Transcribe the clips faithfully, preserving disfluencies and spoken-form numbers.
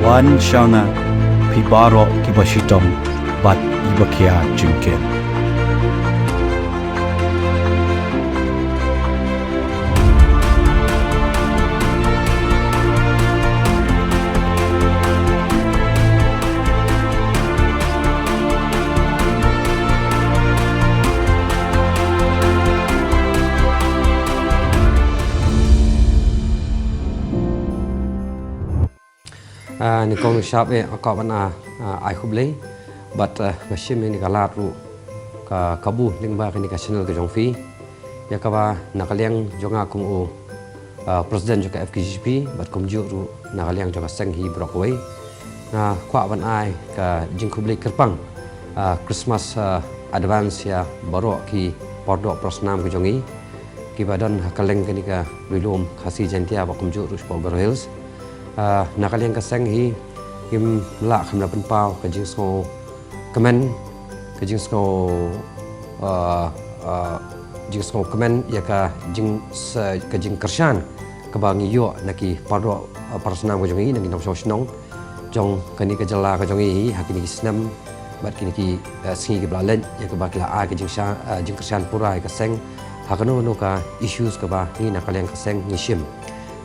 Wan sha nga, phi baroh kiba shitom bad kiba khia jingkit. Ah, nyngkong nyngshap eh, nga kwah ban ai, ah, ai khublei bad, ah, nga shim ïa kane ka lad ruh ka kabu lyngba kane ka channel ka jong phi, ïa kaba na ka liang jong nga kum u, ah, president jong ka F K J G P bad kumjuh ruh na ka liang jong ka seng hi baroh kawei, nga kwah ban ai ka jingkhublei kyrpang, ah, Christmas, ah, advance ïa baroh ki pardoh parasnam ka jong ngi kiba don ha kylleng kane ka Ri-lum Khasi Jaiñtia bad kumjuh ruh shapoh Garo Hills. Ah, na ka liang ka seng hi ngim lah kham da pynpaw ka jingsngewkmen, ka jingsngew, ah, ah, jingsngewkmen ïa ka jing se-, ka jingkyrshan kaba ngi ïoh na ki pardoh, ah, parasnam ka jong ngi, na ki nongshong shnong jong kane ka jylla ka jong ngi ha kine ki snem bad kine ki, eh, sngi kiba la leit, ïa kaba ki la ai ka jingsha-, eh, jingkyrshan pura ïa ka seng ha kano kano ka issues kaba ngi na ka liang ka seng ngi shim.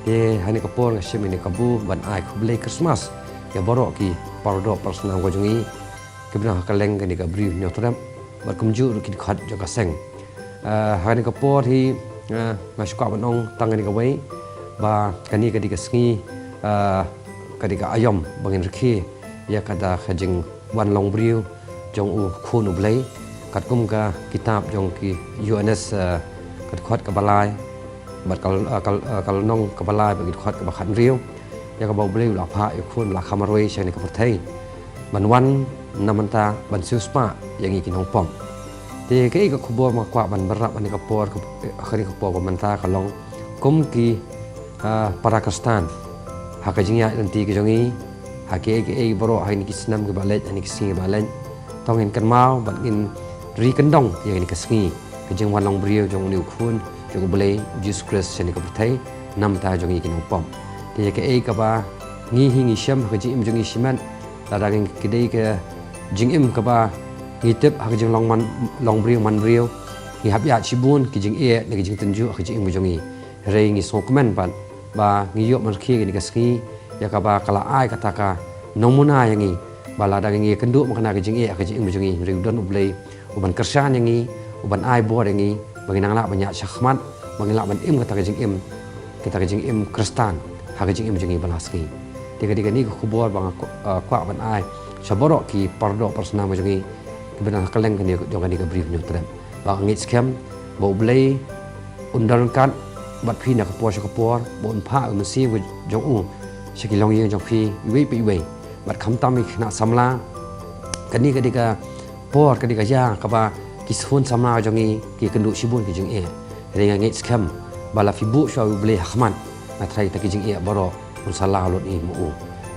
Te ha kane ka por nga shim ïa kane ka kabu ban ai khublei Christmas ïa baroh ki pardoh parasnam ka jong ngi kiba na ha kylleng kane ka Bri u Hynñiewtrep bad kumjuh ruh ki dkhot jong ka seng. Ah, ha kane ka por hi, ah, nga shu kwah ban ong tang kane kawei ba kane ka dei ka sngi, ah, ka dei ka aïom ba ngin rakhe ïa kata ka jingwan long briew jong u Khun u Blei, katkum ka kitab jong ki U N S, ah, ka dkhot kaba lai bad ka, ah, ka, ah, ka lynnong kaba lai bad ka dkhot kaba khathynriew, ïa kaba u Blei u la phah ïa u Khun ba la kham marwei sha kane ka pyrthei ban wan na mynta ban siewspah ïa ngi ki nongpop. Te kaei ka khubor ba nga kwah ban bynrap ha kane ka por, ka, eh, ha kane ka por ba mynta ka long kum ki, ah, para Khristan ha ka jingïaid lynti ka jong ngi ha kiei kiei baroh ha kine ki snem kiba leit, ha kine ki sngi kiba leit, to ngin kynmaw bad ngin ri kyndong ïa kane ka sngi ka jingwan long briew jong une u Khun jong u Blei Jisu Khrist sha kane ka pyrthei na bynta jong ngi ki nongpop. Te ïa kaei kaba ngi hi ngi shem ha ka jingim jong ngi shimet, lada ngi ki dei ka jingim kaba ngi tip ha ka jinglong man, long briew man briew, ngi hap ïaid shibun ki jingeh ne ki jingtynjuh ha ka jingim ka jong ngi. Hynrei ngi sngewkmen pat ba ngi ïoh ban rakhe kane ka sngi ïa kaba ka la ai kata ka nongmuna ïa ngi ba lada ngi ïakynduh man kane ka jingeh ha ka jingim ka jong ngi, hynrei u don u Blei uban kyrshan ïa ngi, uban ai bor ïa ngi ba ngin nang lah ban ïaid shakhmat, ba ngin lah ban im kata ka jingim, kata ka jingim Khristan ha ka jingim jong ngi ba la sngi. Te ka dei kane ka khubor ba nga, ah, kwah ban ai sha baroh ki pardoh parasnam ka jong ngi kiba na ha kylleng kane jong kane ka Bri u Hynñiewtrep. Ba nga ngeit skhem ba u Blei un don ryngkat bad phi na ka por sha ka por, ba un phah u Mynsiem ka jong u sha ki longïing jong phi iwei pa iwei. Bad khamtam ïa ki khynnah samla, kane ka dei ka por, ka dei ka ïa kaba ki khun samla jong ngi ki kynduh shibun ki jingeh. Hynrei nga ngeit skhem ba la phi buh shuwa ïa u Blei ha khmat, nga tharai kita ki jingeh baroh un sa law lut ïa ngi ma u.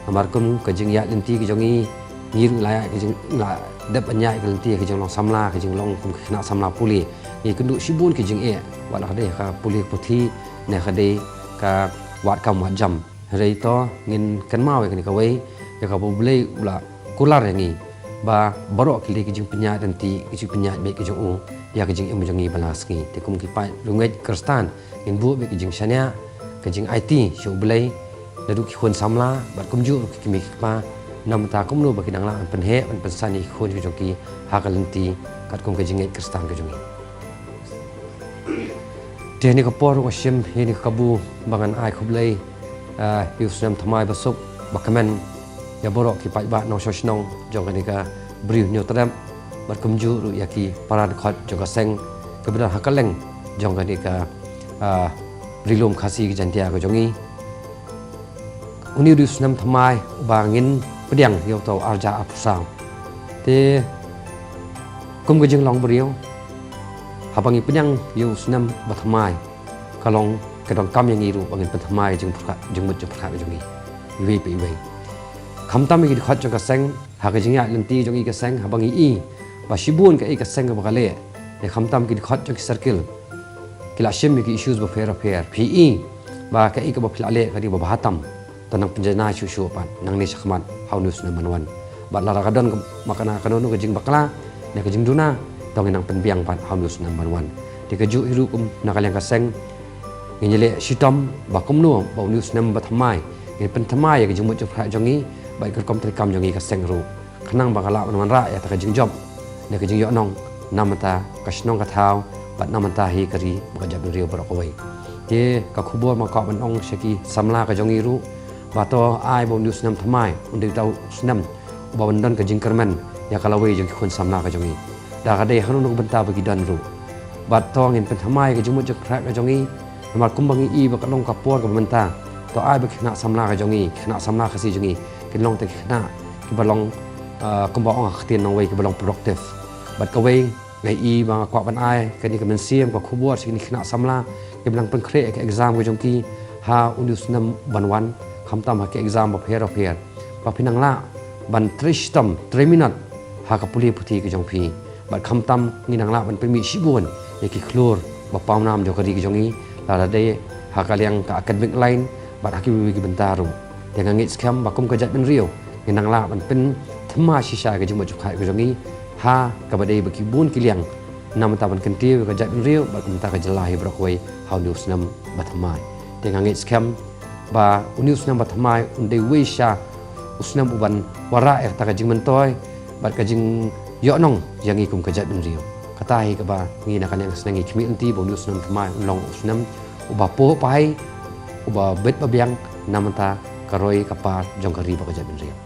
Namar kum ka jingïaid lynti ka jong ngi, ngi ruh la ïaid ka jing, la dep ban ïaid ka lynti ka jinglong samla, ka jinglong kum ki khynnah samla pule. Ngi kynduh shibun ki jingeh, wat la ka dei ka pule ka puthi ne ka dei ka wad kam wad jam. Hynrei to ngin kynmaw ïa kane kawei, ïa kaba u Blei u la kular ïa ngi ba baroh ki lei ki jingpynïaid lynti, ki jingpynïaid beit ki jong u ïa ka jingim jong ngi ba la sngi. Te kum ki paid riewngeit Khristan ngin buh beit ka jingshaniah, ka jingaiti sha u Blei naduh ki khun samla bad kumjuh ruh ki kmie ki kpa, na bynta kumno ba kin nang lah ban pynheh ban pynsan ïa ki khun ki jong ki ha ka lynti katkum ka jingngeit Khristan ka jong ngi. Te ha kane ka por ruh nga shim ïa kane ka kabu ba ngan ai khublei, ah, ïa u snem thymmai ba suk ba kmen ïa baroh ki paidbah nongshong shnong jong kane ka Bri u Hynñiewtrep bad kumjuh ruh ïa ki para dkhot jong ka seng kiba don ha kylleng jong kane ka, ah, Ri-lum Khasi Jaiñtia ka jong ngi. Une u dei u snem thymmai uba ngin pdiang ïa uta u arhajar arphew saw. Te kum ka jinglong briew, haba ngi pdiang ïa u snem ba thymmai, ka long ka donkam ïa ngi ruh ba ngin pynthymmai jingpyrkhat, jingmut jingpyrkhat jong ngi iwei pa iwei. Khamtam ïa ki dkhot jong ka seng, ha ka jingïaid lynti jong ngi ka seng, haba ngi i ba shibun kaei ka seng kaba ka leh, ne khamtam ki dkhot jong ki circle ki la shim ïa ki issues bapher bapher, phi i ba kaei kaba phi la leh ka dei ba bha tam. To nang pynjanai shuh shuh pat nangne shakhmat ha une u snem ban wan. Bad lada ka don ka, ma kane kano kano ka jingbakla ne ka jingduna, to ngin nang pynbiang pat ha une u snem ban wan. Te kajuh hi ruh kum na ka liang ka seng, ngin ïaleh shitom ba kumno ba une u snem ba thymmai ngin pynthymmai ïa ka jingmut jingpyrkhat jong ngi bad ka rukom treikam jong ngi ka seng ruh, khnang ba ka lah ban wanrah ïa kata ka jingjop ne ka jingïohnong na bynta ka shnong ka thaw bad na bynta hi ka ri bad ka jaitbynriew baroh kawei. Te ka khubor ba nga kwah ban ong sha ki samla ka jong ngi ruh, ba to ai ba une u snem thymmai un dei uta u snem uba ban don ka jingkyrmen ïa ka lawei jong ki khun samla ka jong ngi, da ka dei hangno hangno ka bynta ba ki don ruh. Bad to ngin pynthymmai ïa ka jingmut jingpyrkhat ka jong ngi. Namar kumba ngi i ba ka long ka por kaba mynta, to ai ba ki khynnah samla ka jong ngi, ki khynnah samla Khasi jong ngi, kin long tang ki khynnah kiba long, ah, kumba ong ha ka ktien nongwei, kiba long productive. Bad kawei, nga i ba nga kwah ban ai kane ka mynsiem ka khubor sha kine ki khynnah samla kiba nang pynkhreh ïa ka exam ka jong ki ha une u snem ban wan, khamtam ha ki exam bapher bapher, ba phin nang lah ban trei shitom trei minot ha ka pule puthi ka jong phi. Bad khamtam ngin nang lah ban pynmih shibun ïa ki khlur ba pawnam jong ka ri ka jong ngi, lada dei ha ka liang ka academic line bad ha kiwei kiwei ki bynta ruh. Te nga ngeit skhem ba kum ka jaitbynriew ngin nang lah ban pynthymmai shisha ïa ka jingmut jingpyrkhat ka jong ngi ha kaba dei bad ki bun ki liang, na bynta ban kyntiew ïa ka jaitbynriew bad na bynta ka jylla hi baroh kawei ha une u snem ba thymmai. Te nga ngeit skhem ba une u snem ba thymmai un dei uwei sha u snem uban wanrah ïa kata ka jingmyntoi bad ka jingïohnong ïa ngi kum ka jaitbynriew. Kata hi kaba ngi na ka liang ka seng ngi khmih lynti ba une u snem thymmai un long u snem uba poh pahai, uba bit ba biang na bynta ka roi ka par jong ka ri bad ka jaitbynriew.